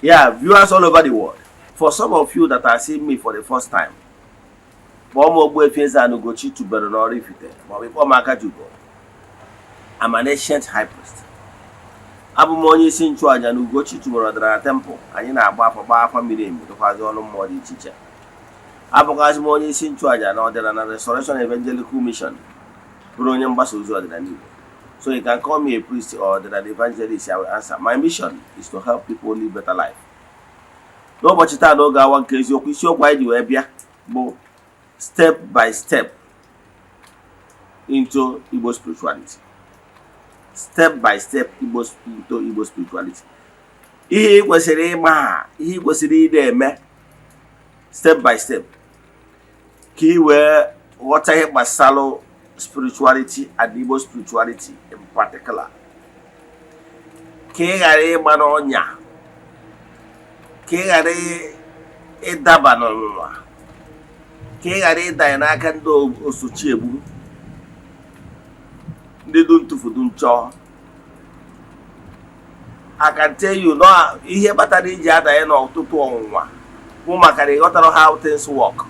Yeah, viewers all over the world, for some of you that are seeing me for the first time, kpọọ m Ogbuefi Eze-Ana Ugochi tubelu n'Oraifite maọbụ ịkpọọ m Akajiugo. I'm an ancient high priest. Abụ m onye isi nchụaja na Ugochi tubelu ọdịnala temple. Anyị na-agba afa, gbaa afa miri emi, dụkwazi ọnụ mmụọ dị iche iche. Abụkwazị m onye isi nchụaja na Ọdịnala Restoration Evangelical Mission, bụrụ onye mgbasa ozi ọdịnala Igbo. So you can call me a priest or ọdịnala evangelist, I will answer. My mission is to help people live better life. N'ụbọchị taa, n'oge awa nke eziokwu, isiokwu anyị ji wee bịa bụ step by step into Igbo spirituality. Step by step Igbo into Igbo spirituality. Ihe ị kwesịrị ịma, ihe ị kwesịrị ị na-eme step by step ka ị wee ghọta ihe gbasara spirituality and Igbo spirituality in particular, ka ị ghara ịgba n'ọnya, ka ị ghara ịdaba n'ọnwụnwa, ka ị ghara ịdanye n'aka ndị osochiegbu, ndị du ntụfu du nchọ. I can tell you na ihe kpatara iji adanye n'ọtụtụ ọnwụnwa bụ maka na ịghọtara how things work.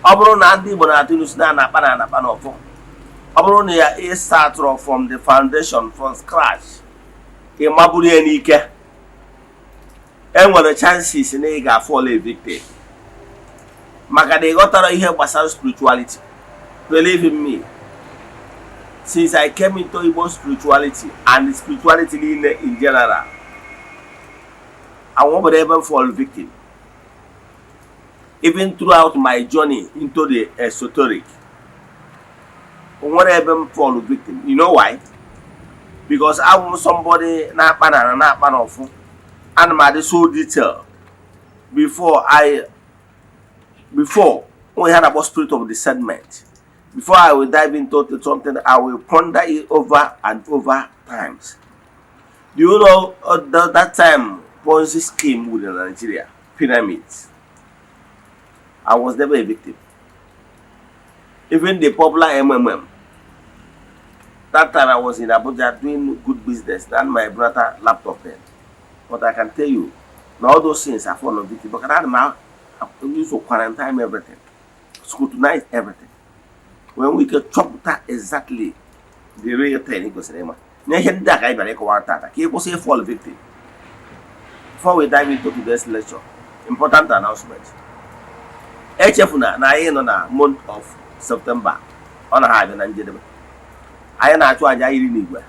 Ọ bụrụ na ndị Igbo na-atụ ilu si na anakpa na anakpa n'ọfọ, ọ bụrụ na ya ị startụrụ from the foundation, from scratch, ị maburu ya n'ike, enwere chances na ị ga-fall a victim maka na ị ghọtara ihe gbasara spirituality. Believe in me, since I came into Igbo spirituality and spirituality niile in general, I won't ebe m fall victim. Even throughout my journey into the esoteric, nwere ebe m fall victim. You know why? Because abụ m somebody na-akpa na na-akpa n'ọfụ. Ana m adị so detail before onwe ihe a na-akpọ spirit of discernment. Before I will dive into something, I will ponder it over and over times. Do you know that time Ponzi scheme within Nigeria, pyramids, I was never a victim. Even the popular MMM, that time I was in Abuja doing good business than my brother laptop then. But I can tell you, now all those things are full of victim. Because I used to quarantine everything, scrutinize everything. When we can chọpụta exactly the real thing ị kwesịrị ịma. Na ihe ndị a ka anyị bịara ịkọwara tata ka ị kwụsị fall victim. Before we dive into today's lecture, important announcement. Echefuna na anyị nọ na month of September, ọ na ha abịa na njedebe. Anyị na-achụ àjà iri n'igwe.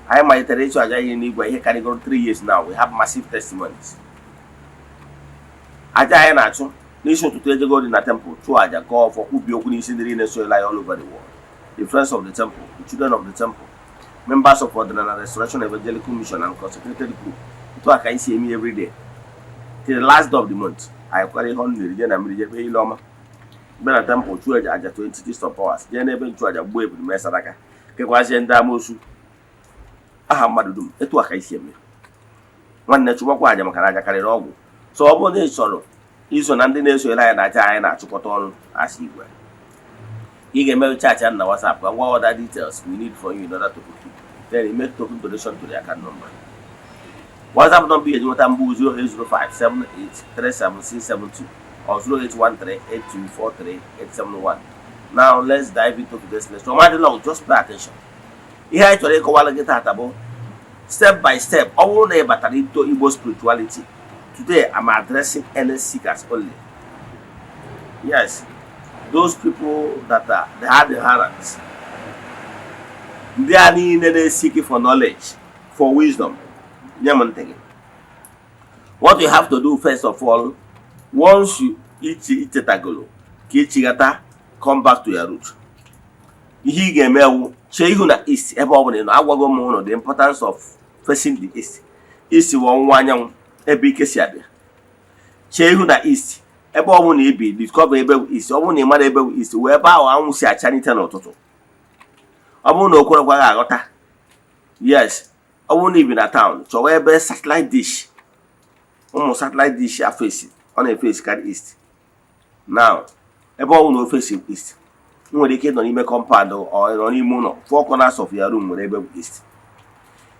Anyị malitere ịchụ àjà iri n'igwe ihe karịgoro 3 years now. We have massive testimonies. Àjà anyị na-achụ n'isi ụtụtụ, ejego dị na temple chụọ àjà, gọọ ọfọ, kwubi okwu n'isi ndị niile soela ya all over the world, the friends of the temple, the children of the temple, members of Ọdịnala Restoration Evangelical Mission and consecrated group. Otu a ka anyị si eme every day till the last day of the month. Anyị kwara ihe ọ na-eri, jee na mmiri, jee kpee ile ọma, bịa na temple chụọ aja, aja 20 of powers, jee n'ebe nchụaja gbuo ebulu, mee sadaka, kekwazie ndị amoosu aha mmadụ dum. Etu a ka anyị si eme. Nwanne, chụgbakwa aja maka na aja karịrị ọgwụ. So ọ bụrụ na ị chọrọ iso na ndị na-esonyere anyị na aja anyị na-achụkọta ọnụ asị igwe, ị ga-eme chat na WhatsApp ka ngwa other details we need for you in order to book you. Then you make token donation to the account number. WhatsApp number ị ga-eji nweta mbụ 08057837672 or 08138243871. Now let's dive into today's lesson. Ọmadị long, just pay attention. Ihe anyị chọrọ ịkọwara gị tata bụ step by step. Ọ bụrụ na ị batara into Igbo spirituality today, I'm addressing any seekers only. Yes, those people that are they have the hands, ndị a niile na-seek for knowledge, for wisdom, nye m ntị gị. What you have to do first of all, once you iche ichetagolo ka ichighata, come back to your root. Ihe ị ga-eme wụ chee ihu na east. Ebe ọ bụla ị nọ, agwago m ụnụ the importance of facing the east. East bụ ọwụwa anyanwụ, ebe ike si abịa. Chee ihu na east. Ebe ọ bụla ibi, discover ebe bụ east. Ọ bụrụ na ị mara ebe bụ east, wee ebe ahụ anwụ si achanite n'ụtụtụ. Ọ bụrụ na o kwerekwaghị aghọta, yes, ọ bụrụ na ibi na town, chọwa ebe satellite dish, ụmụ satellite dish afesi, ọ na-efesi karị east. Now ebe ọ bụrụ na o fesi east, ị nwere ike ịnọ n'ime compound ọ nọ n'ime ụlọ, four corners of your room nwere ebe bụ east.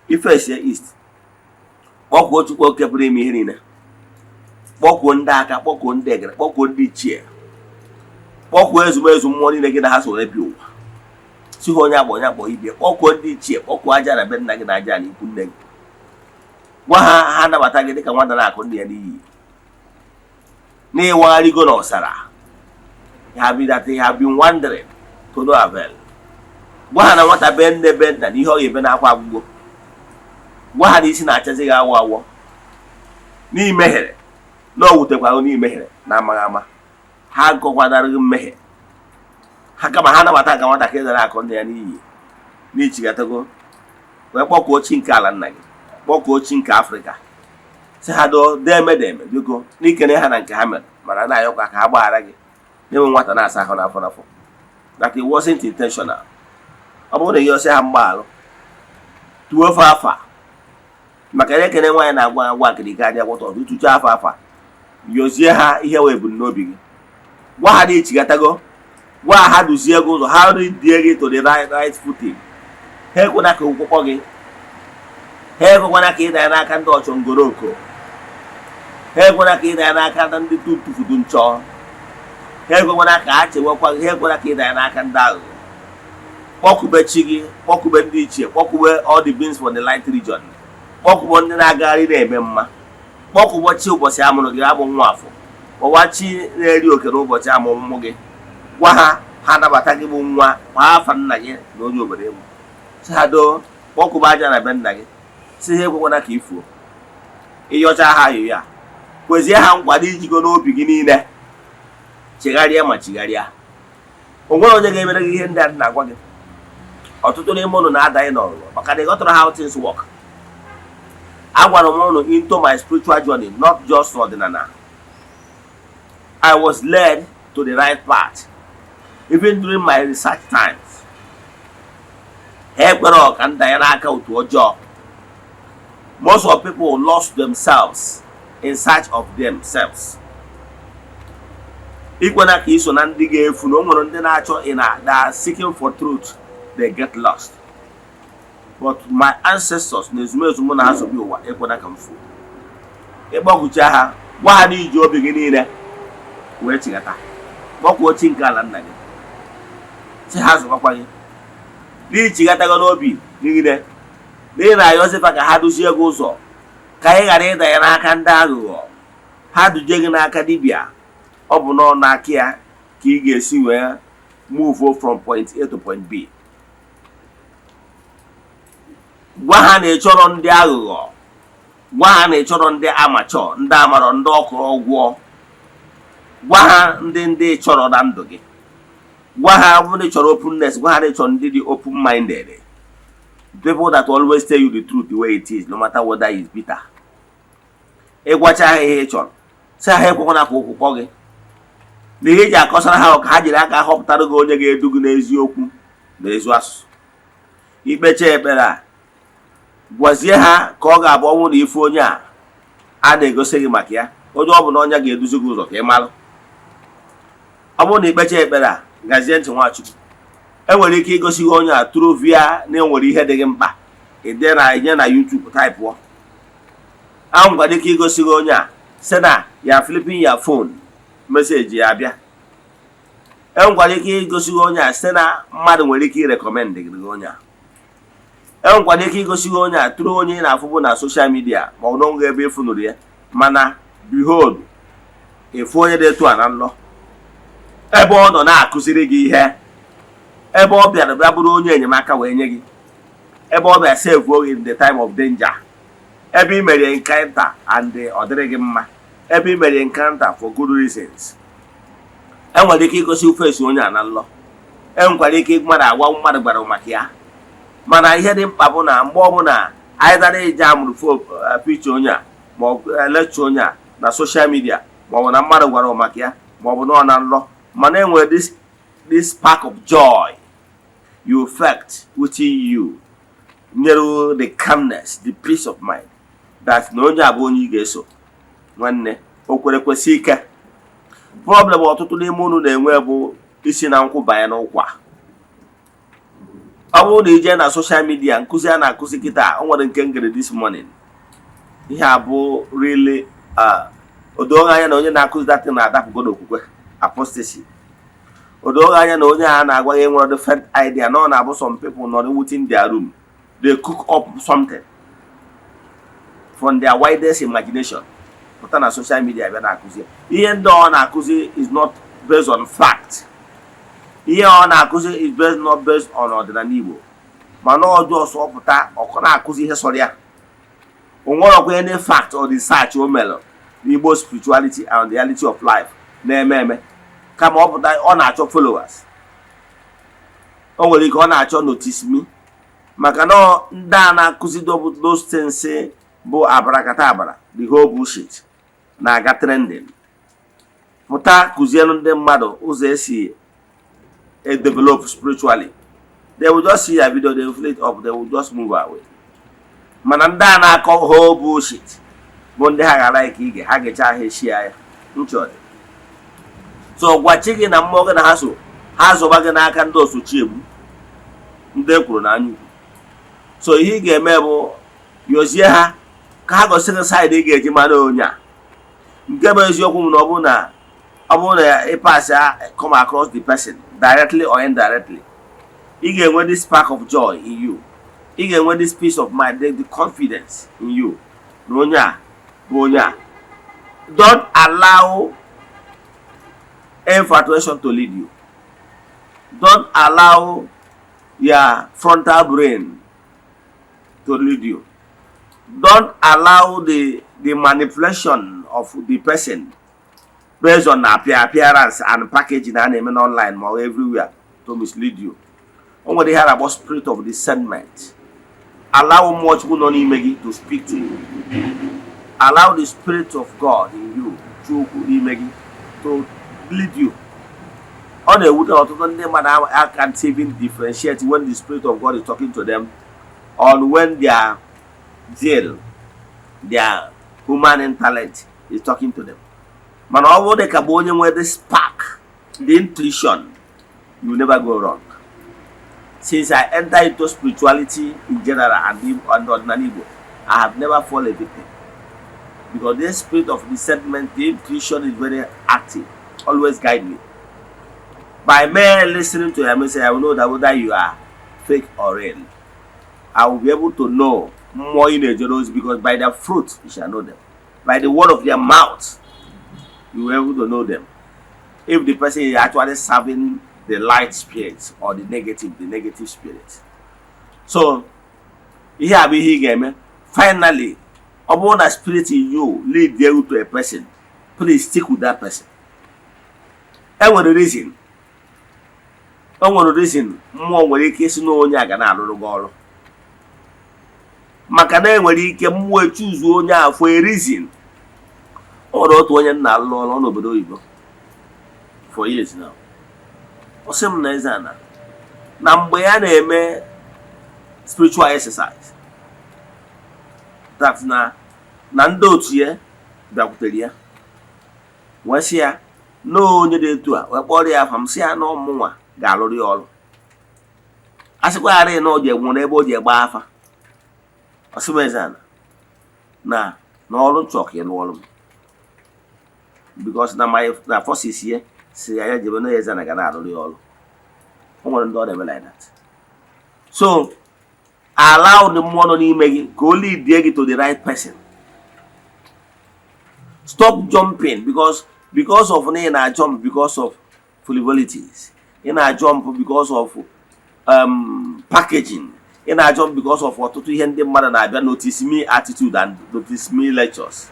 Ifesie east, kpọọ Kpọkuo Chukwu Oke pụrụ ime ihe niile, kpọkuo ndị aka, kpọkuo ndị egere, kpọkuo ndị ichie, kpọkuo ezumezu mmụọ niile gị na ha so wee bi ụwa, si ha onye akpọ, onye akpọ ibie. Kpọkuo ndị ichie, kpọkuo aja na be nna gị na aja na ikwu nne gị. Gwa ha ha nabata gị dịka nwata na-akụ nne ya n'iyi n'ịwagharịgo n'ọsara ha bi, that they have been wandering to no avail. Gwa ha na nwata be nne be nna na ihe ọ ga-ebe n'akwa agwụgwọ. Gwa ha na isi na-achazi gị awọ awọ n'imehere, na o wutekwara n'imehere na amaghị ama. Ha gọkwanara gị mmehie ha, kama ha nabata ka nwatakịrị dara akụ nne ya n'iyi n'ichigatago. Wee kpọkuo chi nke ala nna gị, kpọkuo chi nke Afrịka, si ha doo deme deme, biko, n'ikene ha na nke ha mere, mana na-ayọkwa ka ha gbaghara gị na-enwe nwata na-asa ahụ n'afọ n'afọ, that it wasn't intentional. Ọ bụrụ na ihe ọsị ha mgbaghalụ, tuo ofe afa maka na ekene nwaanyị na-agwa agwa akịrịka adị agwọta ọzọ. Tụcha afa afa, yozie ha ihe wee ebumnobi gị. Gwa ha na ichigatago. Gwa ha duzie gị ụzọ, ha die gị to the right footing. Ha ekwena ka ụkwụkwọ gị, ha ekwekwana ka ị danye n'aka ndị ọchọngoroko, ha ekwena ka ị danye n'aka ndị tutufudu nchọ, ha ekwekwana ka ha chewekwa gị, ha ekwena ka ị danye n'aka ndị aghụghọ. Kpọkube chi gị, kpọkube ndị ichie, kpọkube all the beings for the light region, kpọkube ndị na-agagharị na-eme mma, kpọkube chi ụbọchị amụrụ gị abụ nwa afọ, kpọwa chi na-eri oke n'ụbọchị amụmụ gị. Gwa ha ha nabata gị bụ nwa, gbaa afa nna gị na onye obodo ịbụ, si ha doo. Kpọkube aja na be nna gị, si ha ekwekwana ka ifuo. Ịyọcha ha ayụyọ a, kwezie ha nkwado ijigo n'obi gị niile chegharịa ma chigharịa. O nwere onye ga-emere gị ihe ndị a na-agwa gị. Ọtụtụ n'ime ụnụ na-adaghị n'ọnwụnwa maka na ịghọtara how things work. Agwara m ụnụ, into my spiritual journey, not just ọdịnala, I was led to the right path even during my research times. Ha ekwere ka m danye n'aka otu ọjọọ. Most of people lost themselves in search of themselves. Ikwena ka iso na ndị ga-efu na o nwere ndị na-achọ ị na they are seeking for truth, they get lost. But my ancestors na ezumezu mụ na ha sobi ụwa ekwena ka m fuo. Ịkpọkucha ha, gwa ha n'iji obi gị niile wee chigata. Kpọkwuo chi nke ala nna gị, si ha zụkwakwa gị n'ichigatago n'obi niile, n'ihi na ayọzifa ka ha duzie gị ụzọ ka ị ghara ịdanye n'aka ndị aghụghọ. Ha duje gị n'aka dibịa, ọ bụ n'ọnụ aka ya ka ị ga-esi wee move from point A to point B. Gwa ha na ị chọrọ ndị aghụghọ, gwa ha na ị chọrọ ndị amachọ, ndị amarọ, ndị ọkụrụ ọgwụọ. Gwa ha ndị chọrọ na ndụ gị. Gwa ha ọ bụrụ na ị chọrọ openness, gwa ha na ị chọrọ ndị dị open minded, people that always tell you the truth the way it is, no matter whether it's bitter. Ịgwacha ha ihe ị chọrọ, sị ha ekwekwana ka ụkwụkwọ gị na ihe eji akọsara ha, ka ha jiri aka họpụtara gị onye ga-edu gị n'eziokwu na ezi asụsụ. Ikpecha ekpere a, gwazie ha ka ọ ga-abụ ọnwụ na ife onye a a na-egosi gị maka ya, onye ọ bụ na onye ga-eduzi gị ụzọ ka ị marụ. Ọ bụrụ na ikpecha ekpere a, gazie ntị, Nwachukwu, enwere ike igosi gị onye a tụrụ via na enwere ihe dị gị mkpa ide na enye na YouTube type-ụọ ahụ. Nkwado ike igosi gị onye a site na ya flipping ya phone message ya abịa. Enwekwara ike igosi gị onye a site na mmadụ nwere ike i-recommend gị onye a. Enwekwara ike igosi gị onye a tụrụ onye ị na-afụbụ na social media, ma ọ bụ n'oge ebe ịfụnụrụ ya, mana behold, efu onye dị etu a na nlọ, ebe ọ nọ na-akụziri gị ihe, ebe ọ bịara bịa bụrụ onye enyemaka wee nye gị, ebe ọ bịa save gị in the time of danger, ebe ị mere encounter and ọ dịrị gị mma, ebe ị mere encounter for good reasons. Enwere ike igosi face onye a na nlọ. Enwekwara ike mmadụ agwa mmadụ gwara maka ya. Mana ihe dị mkpa bụ na mgbe ọbụla anyị dara eji amụrụ fo picture onye a, ma ọ bụ lecture onye a na social media, ma ọ bụ na mmadụ gwara maka ya, ma ọ bụ na ọ na nlọ, mana enwere this spark of joy you felt within you, nyere the calmness, the peace of mind that na onye a bụ onye ị ga-eso. Nwanne, o kwere kwesị ike. Problem ọtụtụ n'ime unu na-enwe bụ isi na nkwụ banye n'ụkwa. Ọ bụrụ na ije na social media, nkụzi a na-akụzi kịta, o nwere nke ngere this morning. Ihe a bụ really o doo anya na onye na-akụzi that thing na-adapụgo n'okwukwe, apostasy. O doo anya na onye a na-agwa gị nwere different idea, na ọ na-abụ some people nọ within their room, they cook up something from their widest imagination, pụta na social media bịa na-akụzi. Ihe ndị ọ na-akụzi is not based on fact. Ihe ọ na-akụzi is based not based on ọdịnala Igbo, mana ọjọọ sọ pụta ọkọ na-akụzi ihe sọrọ ya. O nwerọkwa any fact or research o mere n'Igbo spirituality and reality of life na-eme eme, kama ọ pụta, ọ na-achọ followers. O nwere ike ọ na-achọ notice me, maka na ndị a na-akụzi those things bụ abarakata abara, the whole bullshit na-aga trending. Pụta kụzielu ndị mmadụ ụzọ esi e develop spiritually, they will just see your video, they will fill it up, they will just move away. Mana ndị a na-akọ whole bullshit bụ ndị ha ghara ike ige ha gecha ha eshia ya nchọrọ. So gwachi gị na mmụọ gị na ha so ha zọba gị n'aka ndị osochiegbu, ndị e kwuru n'anya ukwu. So ihe ị ga-eme bụ yozie ha ka ha gosi gị side ị ga-eji mara onye a. Nke bụ eziokwu bụ na ọ bụrụ na ị pass come across the person directly or indirectly, ị ga-enwe this spark of joy in you, ị ga-enwe this peace of mind, the confidence in you na onye a bụ onye a. Don't allow infatuation to lead you. Don't allow your frontal brain to lead you. Don't allow the manipulation of the person based on appearance and packaging a na-eme online ma ọ everywhere to mislead you. O nwere ihe a na-akpọ spirit of discernment. Allow mmụọ Chukwu nọ n'ime gị to speak to you. Allow the spirit of God in you, Chukwu n'ime gị, to lead you. Ọ na-ewute ọtụtụ ndị mmadụ, I can't even differentiate when the spirit of God is talking to them on when their zeal, their human intellect is talking to them. Mana ọ bụrụ dị ka bụ onye nwere the spark, the intuition, you will never go wrong. Since I enter into spirituality in general and ọdịnala Igbo, I have never fallen a victim, because this spirit of discernment, the intuition, is very active, always guide me. By mere listening to your message, I will know that whether you are fake or real. I will be able to know mmụọ ị na-ejere ozi, because by their fruit you shall know them. By the word of their mouth you will be able to know them, if the person is actually serving the light spirit or the negative spirit. So ihe a bụ ihe ị ga-eme. Finally, ọ bụrụ na spirit in you lead you to a person, please stick with that person. E nwere reason, o nwere reason mmụọ nwere ike isi na onye a ga na-arụrụ gị ọrụ, maka na enwere ike mmụọ echuzu onye a for a reason. O nwere otu onye nna alụ ọrụ n'obodo oyibo for years now. Ọ sị m na eze ana na mgbe ya na-eme spiritual exercise, that na ndị otu ya bịakwutere ya wee sị ya na onye dị etu a, wee kpọrọ ya afa m, sị ya na ọmụnwa ga-alụrụ ya ọrụ. A sịkwa ghara na o ji nwere ebe o ji egba afa. Ọ sị m, eze ana na ọrụ nchọ ka ịlụ ọrụ m, because na my na forces ya si ya ya jebe na eze na ga na-arụrụ ya ọrụ. O nwere ndị ọ na-eme like that. So allow the mmụọ nọ n'ime gị ka o lead gị to the right person. Stop jumping because of na ị na-jump because of frivolities, ị na-jump because of packaging, ị na-jump because of ọtụtụ ihe ndị mmadụ na-abịa notice me attitude and notice me lectures.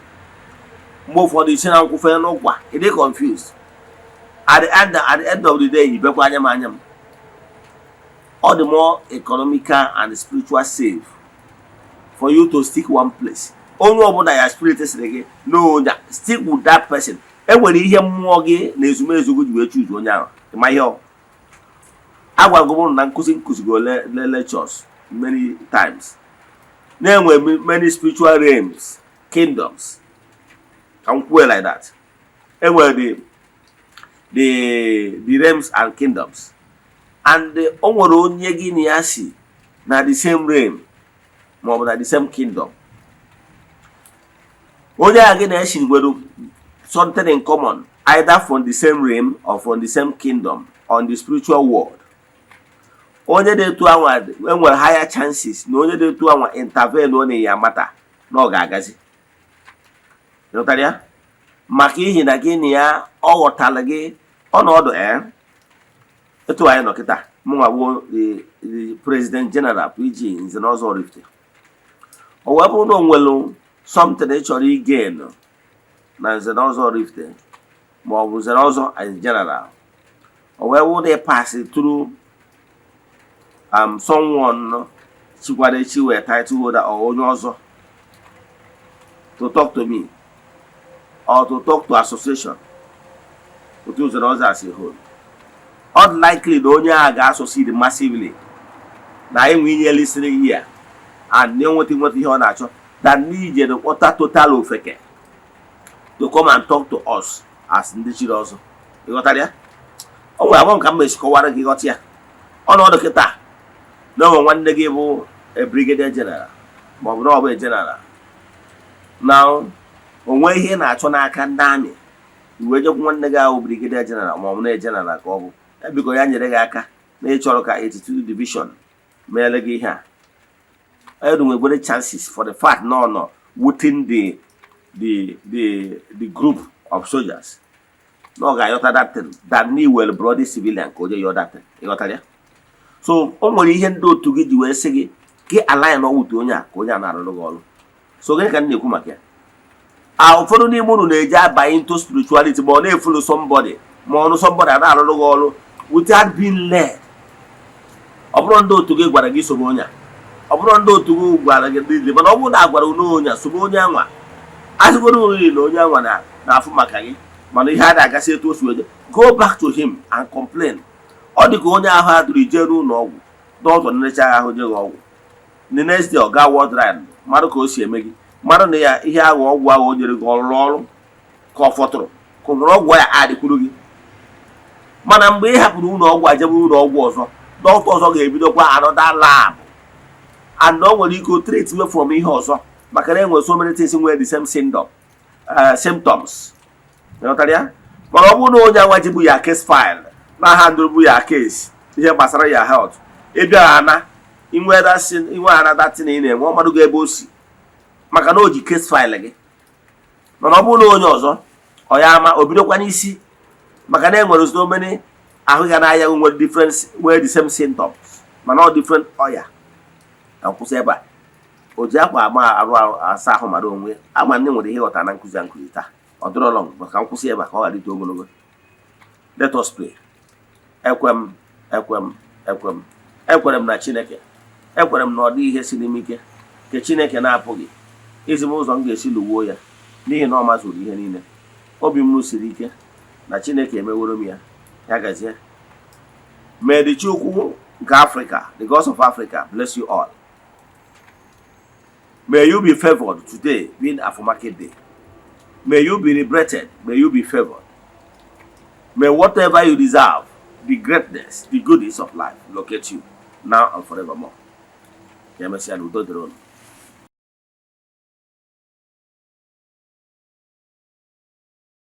Mgbe ụfọdụ isi na nkwụfe n'ụkwa, ị dị confused. At the end of the day, ibekwa anya m anya m. Ọ dị more economical and spiritual safe for you to stick one place. Onye ọbụla ya spirit sịrị gị na onye a, stick with that person. E nwere ihe mmụọ gị na ezumezu gị ji wee choose onye ahụ. Ịma ihe ọ agwago m na nkụzi nkụzigo le lectures many times, na-enwe many spiritual realms, kingdoms, ka m kwuo like that. Enwere the realms and kingdoms, and o nwere onye gị na ya si na the same realm maọbụ na the same kingdom. Onye a gị na-echi nwere something in common, either from the same realm or from the same kingdom on the spiritual world. Onye dị etu anwa enwere higher chances na onye dị etu anwa intervene ọ na ya mata na ọ ga-agazi. Ịghọtara ya? Maka ihi na gị na ya ọ ghọtara gị ọnọdụ ee etu anyị nọ kịta. Mụnwa bụ the President General, PG, Nze na Ọzọ Oraifite. O wee bụrụ na o nwere something ị chọrọ igain na Nze na Ọzọ Oraifite ma ọ bụ Nze na Ọzọ in general, o wee wụ na ị pass through someone chikwara echi wee title holder or onye ọzọ to talk to me or to talk to association otu Nze na Ọzọ as a whole, ọ dị likely na onye a ga-asucceed massively na enwe inye listening ear and na-enweta nweta ihe ọ na-achọ than n'ije kpọta total ofeke to come and talk to us as ndị chiri ọzọ. Ịghọtara ya? O nwere abụọ ka m mesi kọwara gị ghọta ya. Ọnọdụ kịta na onwe nwanne gị bụ a brigadier general ma ọ bụ na ọ bụ a general na onwe ihe ị na-achọ n'aka ndị amị, iwee jekwu nwanne gị ahụ brigadier general ma ọ bụ na general ka ọ bụ ya, biko ya nyere gị aka na ịchọrọ ka 82 Division meere gị ihe a. Edu nwegwere chances for the fact na ọ nọ within the group of soldiers na ọ ga-ayọta that thing than na iwere bloody civilian ka o jee yọọ that thing. Ịghọtara ya? So o nwere ihe ndị otu gị ji wee sị gị gị align ọwụte onye a ka onye a na-arụrụ gị ọrụ. So gịnị ka m na-ekwu maka ya? A ụfọdụ n'ime unu na-eji abanye into spirituality ma ọ na-efollow somebody ma ọnụ somebody a na-arụrụ gị ọrụ without being led. Ọ bụrụ ndị otu gị gwara gị sobe onye a, ọ bụrụ ndị otu gị gwara gị niile, mana ọ bụrụ na a gwara unu onye a, sobe onye anwa, azụgoro oriri na onye anwa na-afụ maka gị, mana ihe a na-agasị etu o si wee, go back to him and complain. Ọ dị ka onye ahụ a dụrụ ije n'ụlọ ọgwụ, dọkịta nlecha ahụ nye gị ọgwụ, the next day ọ gaa ward round, mmadụ ka o si eme gị, mmadụ na ya ihe ahụ ọgwụ ahụ o nyere gị ọrụrụ ọrụ ka ọ fọtụrụ ka o nwere ọgwụ ya adịkwuru gị. Mana mgbe ị hapụrụ ụlọ ọgwụ ajebe ụlọ ọgwụ ọzọ, dọkịta ọzọ ga-ebidokwa another lab and o nwere ike treat me from ihe ọzọ, maka na enwere so many things nwere the same syndrome, symptoms. Ịghọtara ya? Mana ọ bụrụ na onye anwa jibu ya case file na handle bụ ya case ihe gbasara ya health, ị bịara ana inwe another thing ị na-enwe, ọmadụ gị ebe o si, maka na o ji case file gị. Mana ọ bụrụ na onye ọzọ, ọ ya ama o bidokwa n'isi, maka na enwere so many ahụ ya n'anya nwere different, nwere the same symptoms mana ọ different ọya. Na nkwụsị ebe a, o ji akwa ama arụ arụ asa ahụ mara onwe ama ndị nwere ihe ghọtara na nkụzi a nkụzi taa. Ọ dịrọ long maka nkwụsị ebe a ka ọ ghara ito ogologo. Let us pray. Ekwe m, ekwe m, ekwe m, ekwere m na Chineke. Ekwere m na ọ dịghị ihe siri m ike nke Chineke na-apụghị izi m ụzọ m ga-esi lụwuo ya, n'ihi na ọ mazuru ihe niile. Obi m siri ike na Chineke emeworo m ya. Ya gazie. May the Chukwu nke Africa, the gods of Africa, bless you all. May you be favored today being Afọ Market Day. May you be liberated. May you be favored. May whatever you deserve, the greatness, the goodies of life, locate you now and forevermore. Ya mesịa na udo dịrị unu.